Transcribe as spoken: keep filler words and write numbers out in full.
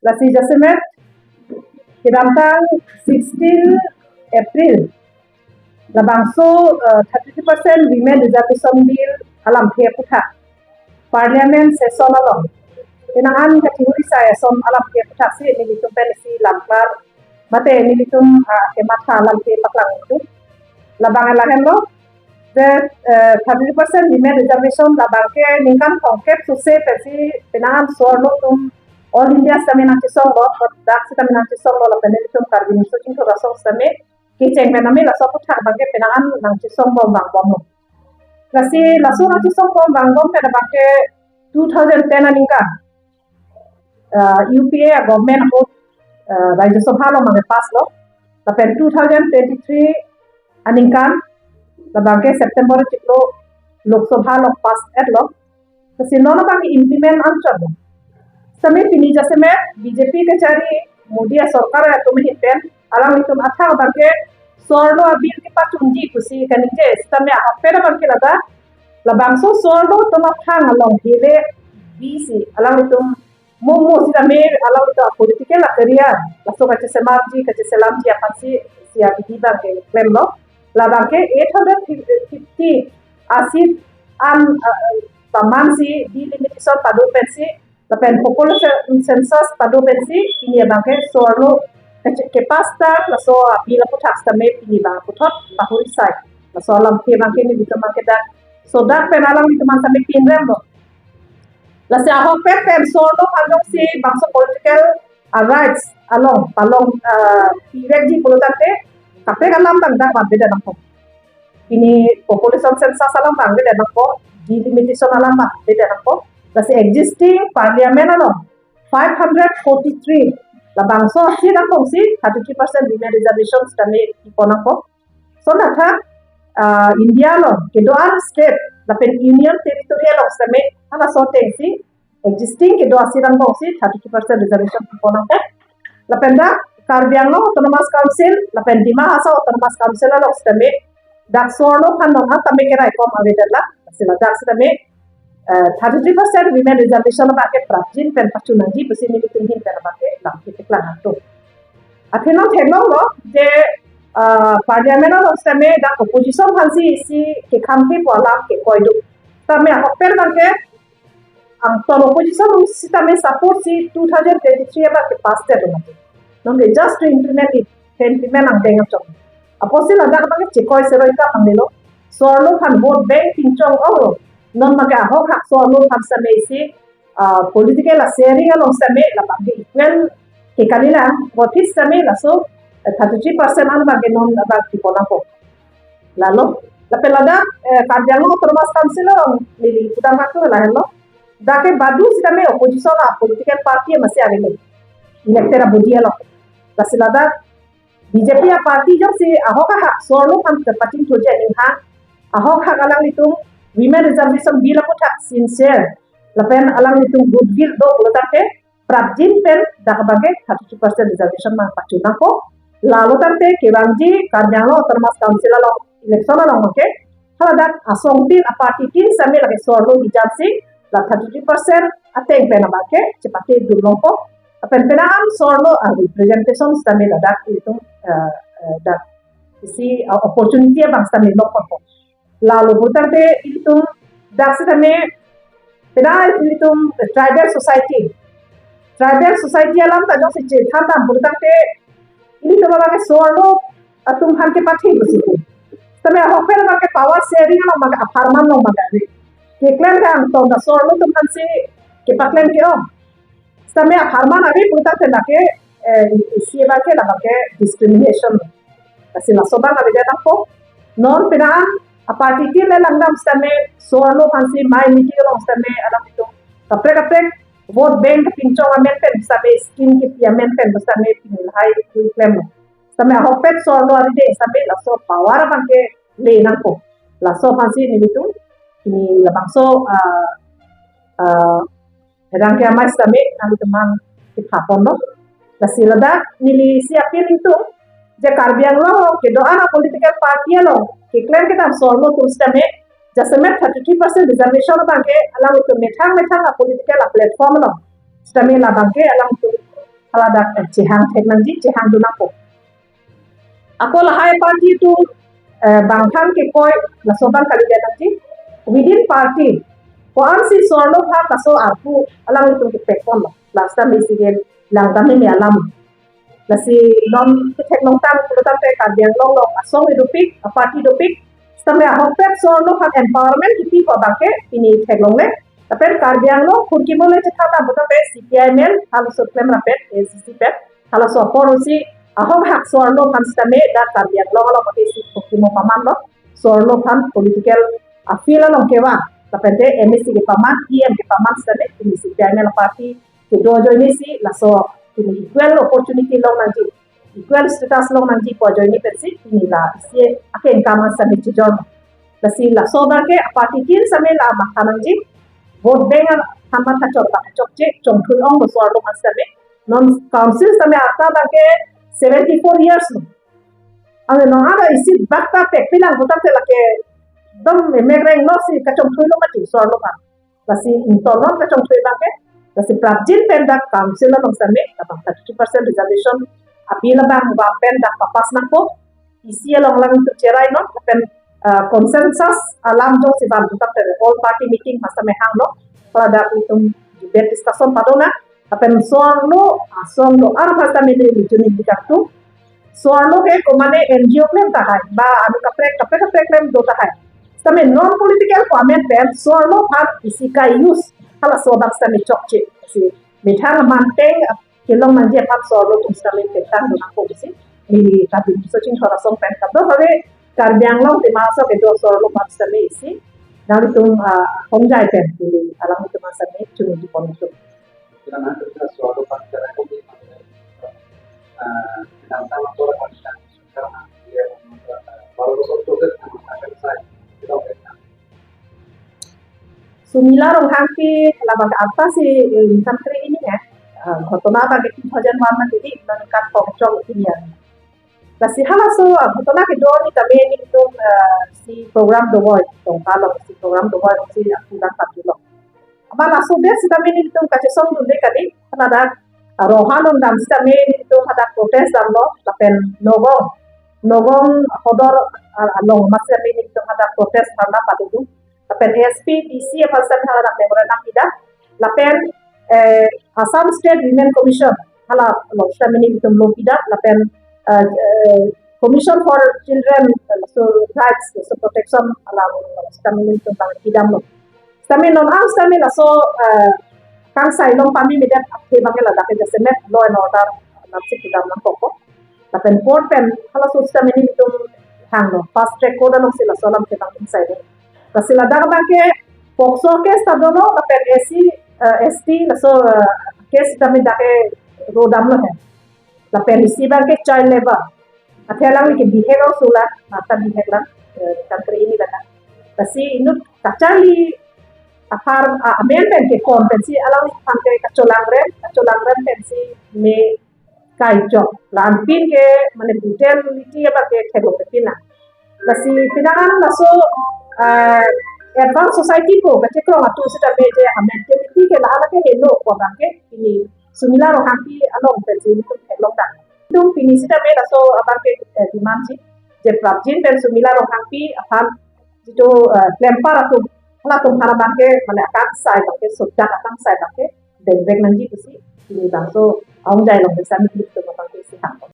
Lasi jasemet kedamtang sixteen April labangso uh, thirty percent women reservation bill alamthe aphuthak parliament session along penang an kachihuri sai ason alamthe aphuthak si nelitum pen isi lamklar mate nelitum uh, kematha alamthe paklang itu. Labang lahenlo je uh, thirty percent women reservation labang ke ningkan throngkep suse pensi penang an so-arlo atum All India sitame nangchesonglo, dak sitame nangchesonglo, lapen nelitum Karbi Riso Chingthur Asong sitame kecheng pen ami laso aphuthak abang ke penang an nangchesong bom vangbomlo. Lasi laso nangchesong bom vangbom pen abang ke two thousand ten aningkan uh, U P A government ahut uh, Rajya Sabha along abang ke pass lo. Lapen two thousand twenty-three aningkan labang ke September chiklo Lok Sabha along pass etlo. Lasi non abang ke implement anchot lo. Sitame pini jasemet B J P kachari Modi asorkar atum ahin pen alanglitum athak abang ke so-arlo abill kepachunji pusi kaningje sitame ahok pen abang ke ladak labangso so-arlo atum aphang along hele bisi alanglitum momo sitame alanglitum political career laso kachesemarji kacheselamji aphansi isi abidi abang ke klemlo. Labang ke eight hundred fifty asit an uh, pamansi delimitation pado pensi lapen population census pado pensi pini abang ke so-arlo kepass ta laso bill aphuthak sitame pini abang puthot pahuri sai. Laso alamthe abang ke nelitum abang ke dak so dak pen alanglitum abang sitame pinremlo. Lasi ahok pen pen so-arlo aphan jongsi bangso political uh, rights along palong uh, pirek ji pulo tangte kaprek alam abang dak abang beda nangpo. Pini population census alam abang beda nangpo, delimitation alam abang beda nangpo. Lasi existing parliament along five hundred forty-three labangso seat angkong si thirty-three percent women reservation sitame ipo nangpo. So natha uh, India along kedo-an state lapen union territory along sitame halaso ateng si existing kedo aseat angkong si thirty-three percent reservation ipo nangpo. Lapen dak Karbi Anglong Autonomous Council lapen Dima Hasao Autonomous Council along sitame dak so-arlo aphan non atame keraikom avedet la. Lasi ladak sitame uh, thirty-three percent women reservation abang ke prapjin pen pachun nangji pusi nelitum ahin pen abang ke lamthe paklang atum. Athe non theklonglo je uh, parliament along sitame dak opposition aphansi isi kekham ke pu alam ke koidu. Sitame ahok pen abang ke angton opposition along sitame support si two thousand twenty-three abang ke pass det lo mati. Non ke just to implement it, implement angdeng achok. Apotsi ladak abang ke chekoi seroi ta abang delo. So-arlo aphan vote bank pinchong ong lo. Non abang ke ahok hak so-arlo aphan sitame isi uh, political sharing along sitame labang ke equal ke kalila, vote his sitame laso uh, thirty-three percent an abang ke non abang ipo nangpo. Lalo lapen ladak eh, Karbi Anglong Autonomous Council along neli pudam waktu lahenlo. Dak ke badu sitame opposition a political party masi avelo. Elected a body along. Lasi ladak B J P a party jongsi ahok ahak so-arlo aphan kepachingthurji aning ha ahok ahak alanglitum women reservation bill aphuthak sincere lapen alanglitum goodwill do pulo tangte prapjin pen dak abang ke thirty-two percent reservation abang pachun nangpo. Lalo tangte kevangji Karbi Anglong Autonomous Council along election along abang ke haladak asong tin a party tin sitame lake so-arlo hijan si la thirty-two percent ateng pen abang ke chepate dun longpo. Lapen penang an so-arlo a representation sitame ladak itum uh, uh, dak isi uh, opportunity abang sitame longpo. Lalo pulo tangte itum dak sitame penang itum tribal society, tribal society alam ta jongsi chethan dam pulo tangte itum abang ke so-arlo atum aphan kepathe pusi. Sitame ahok pen abang ke power sharing along abang ke apharman along abang ke keklem ke angton ta so-arlo atum aphansi kepaklem ke-ong. Sitame apharman ave pulo tangte lake eh, isi abang ke labang ke discrimination. Lasi laso abang ave det nangpo. Non penang a party tin le langdam sitame so-arlo aphansi mai meeting along sitame alanglitum kaprek kaprek vote bank pinchong amen pen sitame scheme kepi amen pen sitame pini lahai kui klem. Sitame ahok pen so-arlo ari de sitame laso power abang ke le nangpo. Laso aphansi nelitum pini labangso uh, uh, Rang ke amai sitame nangli temang kepha ponlo. Lasi ladak neli isi appeal itum je Karbi Anglong kedo-an a political party along keklem kedam so-arlo atum sitame jasemet thirty-three percent reservation abang ke alanglitum methang methang a political a platform along sitame labang ke alanglitum haladak, eh, chehang thek nangji, chehang dun nangpo. Ako lahai party atum, eh, bangthan kekoi laso abang kalidet nangji. Within party, ko-ansi so-arlo aphan laso arpu alanglitum kepekponlo. Last time isi ke langdam ni alam. Lasi non kethek nongtang pulotangte Karbi Anglong along asong dopik, aparty dopik. Sitame ahokpet so-arlo aphan empowerment kipi ko abangke pini theklongle. Lapen Karbi Anglong phurkimo le chethan abang putangte C P I M L, halaso klem rapet, A C C pet, halaso apor si ahok hak so-arlo aphan sitame dak Karbi Anglong along mati si phurkimo pamanlo, so-arlo aphan political, ah, field along kevang. Lapente M A C kepaman, E M kepaman sitame pini C P I M L aparty kedo ajoine si laso pini equal opportunity long nangji, equal status long nangji pu ajoine pensi pini la isi akeng kam sitame chijor. Lasi laso abangke aparty tin sitame la matha nangji. Vote bank aphan matha chor ba chokche, chongthui onglo so-arlo aphan sitame. Non council sitame arta abangke seventy-four years lo. Ang non ada isi bak ta pekpilang putangte lake dom emek renglo si kachongthuilo mati so-arlo aphan. Lasi ingtolon kachongthui abangke, lasi prapjin pen dak council along sitame, labang thirty-two percent reservation a-bill abang bang pen dak papass nangpo, isi along lang tu cherai non, lapen, ah, consensus alam jongsi bang putangte all party meeting aphan sitame hanglo, haladak itum debate discussion padona, lapen so-arlo asong do-an aphan sitame neli chini bikartu, so-arlo ke komane N G O klem tahai, ba anu kaprek, kaprek, kaprek klem do tahai. Sitame non political format pen so-arlo aphan isi ka-use, halaso abang sitame chokche. Si methang manteng kelong nangji aphan so-arlo atum sitame petang do nangpo isi. Neli Karbi News Chingthor asong pen kadokave Karbi Anglong Dima Hasao kedo so-arlo aphan sitame isi. Nanglitum, ah, hongjai pen neli alanglitum aphan sitame chuniji pon nangpo. Sumila Ronghangpi labang arta si, eh, country ini ya, eh, ghotona abang two thousand one na jadi nangkat pongchong ini ya. Lasi halaso, eh, ghotona kedo ni kami nelitum, eh, si program dovoi, tongka along si program dovoi si aku dan patulo. Amat laso det sitame nelitum kachesong dunde kali, haladak, ah, Roha along dam sitame nelitum hadak protest damlo, lapen Nagaon, Nagaon hodor, ah, along amat sitame nelitum hadak protest dharna padodun. Lapen S P, D C aphan sitame haladak memorandum pidam. Lapen, eh, Assam State Women Commission, hala along sitame nelitum lo pidam. Lapen, eh, eh, Commission for Children, eh, so rights, so protection, hala along sitame nelitum bang pidamlo. Sitame non-an sitame laso, eh, kangsai along pame medet athe abangke ladak ke jasemet law and order namsi kedam nangkokpo. Lapen court pen halaso sitame nelitum hanglo, fast track court alongsi laso alam ke bang insai de. Lasi ladak abangke POCSO case ta dolo, lapen S C, eh, S T, laso, eh, case sitame dak ke ro damlo he. Lapen isi abangke child labour. Athe alangli ke bihek ong sula, mata bihek lang, eh, country ini bata. Lasi inut kacharli aphar, ah, amen pen ke kon pensi alangliphan ke kacholangrem, kacholangrem pensi me kaichok. La-anpin ke mane brutality abangke theklo pepina. Lasi pinangan laso, ah, advanced society ko kachekrong atum sitame je a-mentality ke la-an ke helo ko abangke pini Sumila Ronghangpi along pensi nelitum theklong dam. Nelitum pini sitame laso abangke, eh, demand ji, je prapjin pen Sumila Ronghangpi aphan jitu, eh, klempar atum, halatum aphan abangke mane akangsai abangke, sojak akangsai abangke dengvek nangji pusi pini bangso ahongjai along pensi nelitum abangke isi hang.